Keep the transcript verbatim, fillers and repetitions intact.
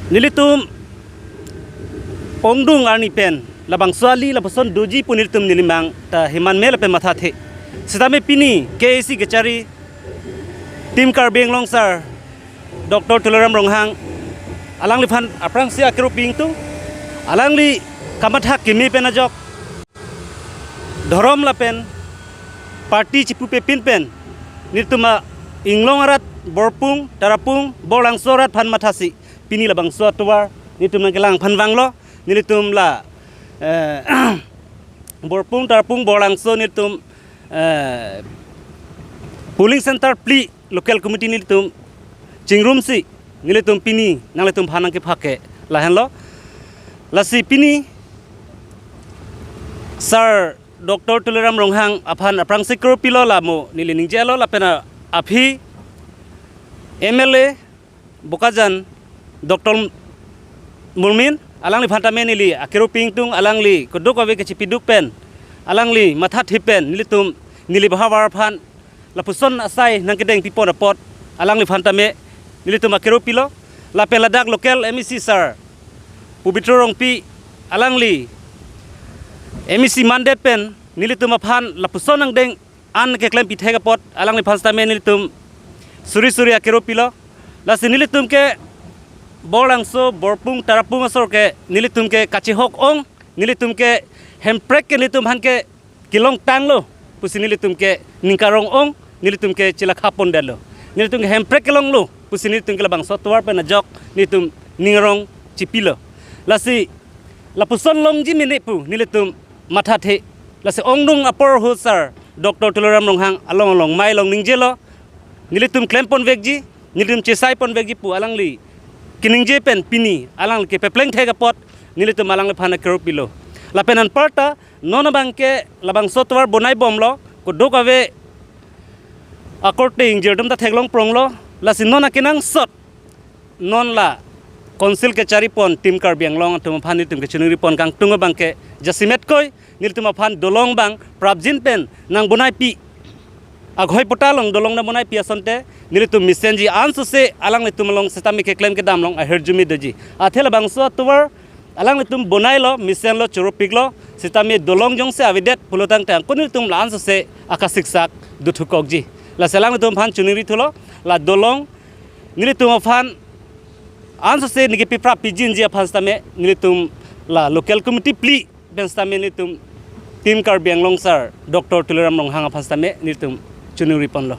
Nelitum ongdung arni pen labangso ali lapuson doji pu nelitum neli mang ta heman me lapen mathathe. Sitame pini K A C kachari Team Karbi Anglong sir Doctor Tuliram Ronghang alangliphan aphrangsi akero pi ingtung, alangli kamatha kimi pen ajok dhorom lapen party chipupe pin pen nelitum a-inglong arat Borpung, Tarapung, Borlangso arat aphan mathasi pini labangso atovar nelitum nangkelang aphan vanglo. Nelitum la, eh, Borpung, Tarapung, Borlangso nelitum, eh, polling center phli local committee nelitum chingrumsi nelitum pini nanglitum aphan nangkephake lahenlo. Lasi pini sir Doctor Tuliram Ronghang aphan aphrangsi kero pilo, lamo neli ningjelo lapen aphi M L A Bokajan Doctor Murmin alangliphan tame neli akero pi ingtung, alangli kodok ave kachipiduk pen alangli mathathe pen nelitum neli bahavar aphan lapuson asai nangkedeng pipon apot alangliphan tame nelitum akero pilo. Lapen ladak local M A C sir Pobitro Rongpi alangli M A C mandate pen nelitum aphan lapuson angdeng an keklem pithek apot alangliphan sitame nelitum suri suri akero pilo. Lasi nelitum ke Borlangso, Borpung, Tarapung asor ke nelitum ke kachihok ong, nelitum ke Hemprek ke nelitum aphan ke kelongtanglo pusi nelitum ke ningkarong ong, nelitum ke chelakha pondetlo. Nelitum ke Hemprek kelonglo pusi nelitum ke labangso atovar pen ajok nelitum ningrong chipilo. Lasi lapuson longji mene pu nelitum mathathe. Lasi ongdung apor ahut sir Doctor Tuliram Ronghang along along mai along ningjelo, nelitum klempon vekji, nelitum chesai pon vekji pu alangli keningje pen pini alangli kepepleng thek apot nelitum alangliphan akero pilo. Lapen anparta non abangke labangso atovar bonai bomlo, kodok ave akorte ingjir atum ta theklong pronglo. Lasi non akenangsot non la council kachari pon Team Karbi Anglong atum aphan nelitum kachiningri pon kangtung abangke jasemet koi nelitum aphan dolong abang prapjin pen nangbonai pi, aghoi pota along dolong nangbonai pi asonte nelitum mesenji ansose alanglitum along sitame keklem kedam along ahirjume doji. Athe labangso atovar alanglitum bonailo, mesenlo, choropiklo, sitame dolong jongsi avedet pulotangte angko nelitum la ansose akasiksak dothukokji. Lasi alanglitum aphan chiningri thulo, la dolong nelitum aphan ansose neke piprap pijinji aphan sitame nelitum la local committee phli pen sitame nelitum Team Karbi Anglong sir Doctor Tuliram Ronghang aphan sitame nelitum chiningri ponlo.